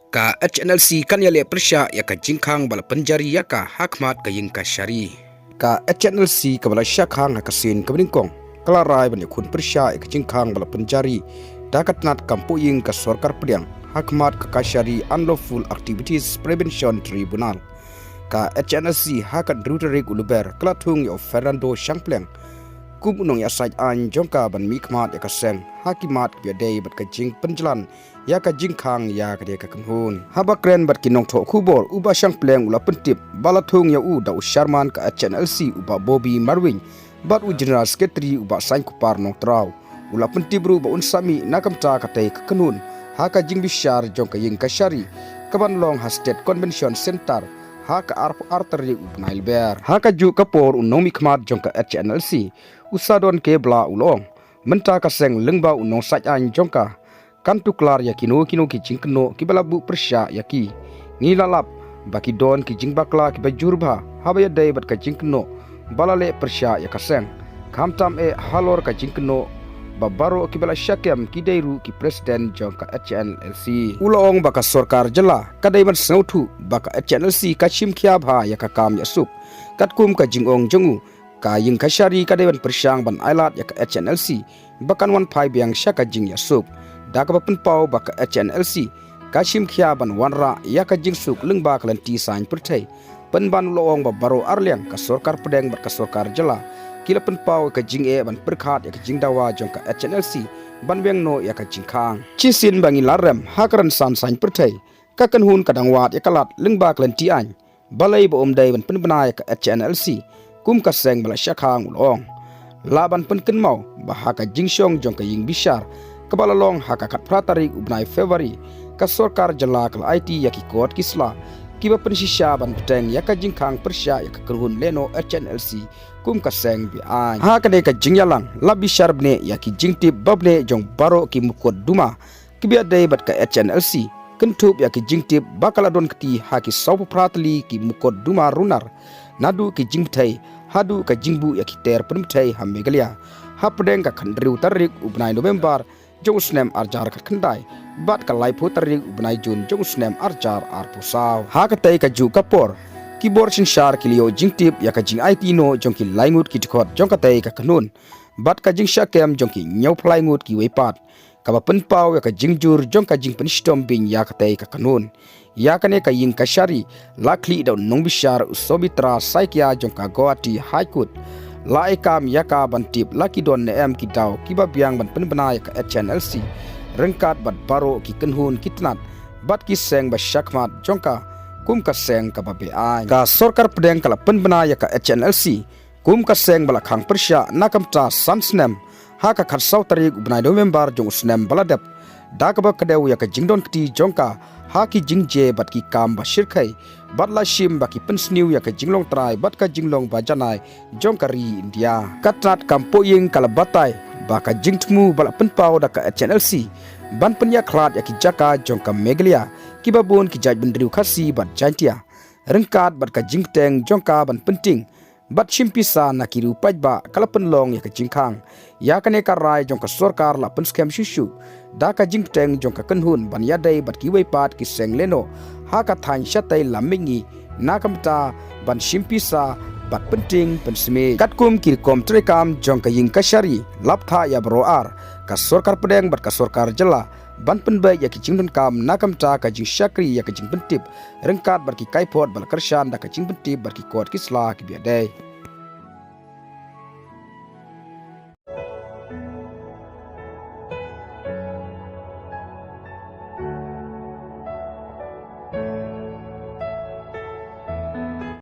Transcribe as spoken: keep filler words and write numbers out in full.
Ka H N L C kan ïaleh pyrshah ïa ka jingkhang ba la pynjari ïa ka ha khmat ka ïing kashari. Ka H N L C kaba la shah khang ha ka sien kaba nyngkong ka la rai ban ïakhun pyrshah ïa ka jingkhang ba la pynjari da ka tnat kam poh ïing ka sorkar pdiang ha khmat ka Kashari Unlawful Activities Prevention Tribunal. Ka H N L C ha ka hynriew tarik u Lber ka la thung ïa u Fernando Shangpliang kum u nongïasaid aiñ jong ka ban mihkhmat ïa ka seng ha ki mat kiba ïadei bad ka jingpynjlan ïa ka jingkhang ïa kane ka kynhun. Haba kren bad ki nongthoh khubor, u Bah Shangpliang u la pyntip ba la thung ïa u da u Chairman ka H N L C u Bah Bobby Marweiñ bad u General Secretary u Bah Saiñkupar Nongtraw. U la pyntip ruh ba un sa mih na ka bynta katei ka kynhun ha ka jingbishar jong ka ïing kashari kaban long ha State Convention Centre ha ka arphew ar tarik u bnai Lber. Ha kajuh ka por u nongmihkhmat jong ka H N L C u Sadon K Blah u la ong, mynta ka seng lyngba u nongsaid aiñ jong ka kan tuklar ïa kino kino ki jingkynnoh kiba la buh pyrshah ïa ki. Ngi la lap ba ki don ki jingbakla kiba jur bha haba ïadei bad ka jingkynnoh ba la leh pyrshah ïa ka seng, khamtam eh halor ka jingkynnoh ba baroh kiba la shah kem ki dei ruh ki president jong ka H N L C. U la ong ba ka sorkar jylla ka dei ban sngewthuh ba ka H N L C ka shim khia bha ïa ka kam ïasuk katkum ka jingong jong u. Ka ïing kashari ka dei ban pyrshang ban ailad ïa ka H N L C ba kan wan phai biang sha ka jingïasuk, da kaba pynpaw ba ka H N L C ka shim khia ban wanrah ïa ka jingsuk lyngba ka lynti saiñ pyrthei. Pynban u la ong ba baroh arliang ka sorkar pdeng bad ka sorkar jylla ki la pynpaw ïa ka jingeh ban pyrkhat ïa ka jingdawa jong ka H N L C ban weng noh ïa ka jingkhang. Shisien ba ngi la rem ha ka rynsan saiñ pyrthei, ka kynhun ka dang wad ïa ka lad lyngba ka lynti aiñ. Balei ba um dei ban pynbna ïa ka H N L C kum ka seng ba la shah khang? U la ong, lah ban pynkynmaw ba ha ka jingshong jong ka ïing bishar kaba la long ha ka khatphra tarik u bnai February, ka sorkar jylla ka la aiti ïa ki kot ki sla kiba pynshisha ban bteng ïa ka jingkhang pyrshah ïa ka kynhun lehnoh H N L C kum ka seng be-aiñ. Ha kane ka jingïalang la bishar bniah ïa ki jingtip ba bniah jong baroh ki mukotduma kiba ïadei bad ka H N L C, kynthup ïa ki jingtip ba ka la don kti ha ki sawphew phra tylli ki mukotduma runar, naduh ki jingbthei haduh ka jingbuh ïa ki ter pynbthei ha Meghalaya, hapdeng ka khathynriew tarik u bnai November jong u snem arhajar khatkhyndai bad ka laiphew tarik u bnai June jong u snem arhajar arphew saw. Ha katei kajuh ka por, ki bor synshar ki la ïoh jingtip ïa ka jingaiti noh jong ki lai ngut ki dkhot jong katei ka kynhun bad ka jingshah kem jong ki hynñiewphew lai ngut kiwei pat, kaba pynpaw ïa ka jingjur jong ka jingpynshitom beiñ ïa katei ka kynhun. Ïa kane ka ïing kashari la khlieh da u nongbishar u Soumitra Saikia jong ka Guwahati High Court. La ai kam ïa ka ban tip la ki don ne em ki daw kiba biang ban pynbna ïa ka H N L C ryngkat bad baroh ki kynhun ki tnat bad ki seng ba shakhmat jong ka kum ka seng kaba be-aiñ. Ka sorkar pdeng ka la pynbna ïa ka H N L C kum ka seng ba la khang pyrshah na ka bynta san snem ha ka khatsaw tarik u bnai November jong u snem ba la dep, da kaba kdew ïa ka jingdon kti jong ka ha ki jingjia bad ki kam ba shyrkhei, bad la shim ba ki pynsniew ïa ka jinglong trai bad ka jinglong ba janai jong ka ri India. Ka tnat kam poh ïing ka la batai ba ka jingthmu ba la pynpaw da ka H N L C ban pynïakhlad ïa ki jaka jong ka Meghalaya kiba bun ki jaitbynriew Khasi bad Jaintia, ryngkat bad ka jingteng jong ka ban pynting bad shim pisa na ki riew paidbah ka la pynlong ïa ka jingkhang. Ïa kane ka rai jong ka sorkar la pynskhem shuh shuh da ka jingteng jong ka kynhun ban ïadei bad kiwei pat ki seng lehnoh ha ka thaiñ shatei lam mihngi na ka bynta ban shim pisa bad pynting pynsmit. Katkum ki rukom treikam jong ka ïing kashari, la bthah ïa baroh ar, ka sorkar pdeng bad ka sorkar jylla, ban pynbeit ïa ki jingdonkam na ka bynta ka jingshakri ïa ka jingpyntip ryngkat bad ki kaiphod ba la kyrshan da ka jingpyntip bad ki kot ki sla kiba ïadei.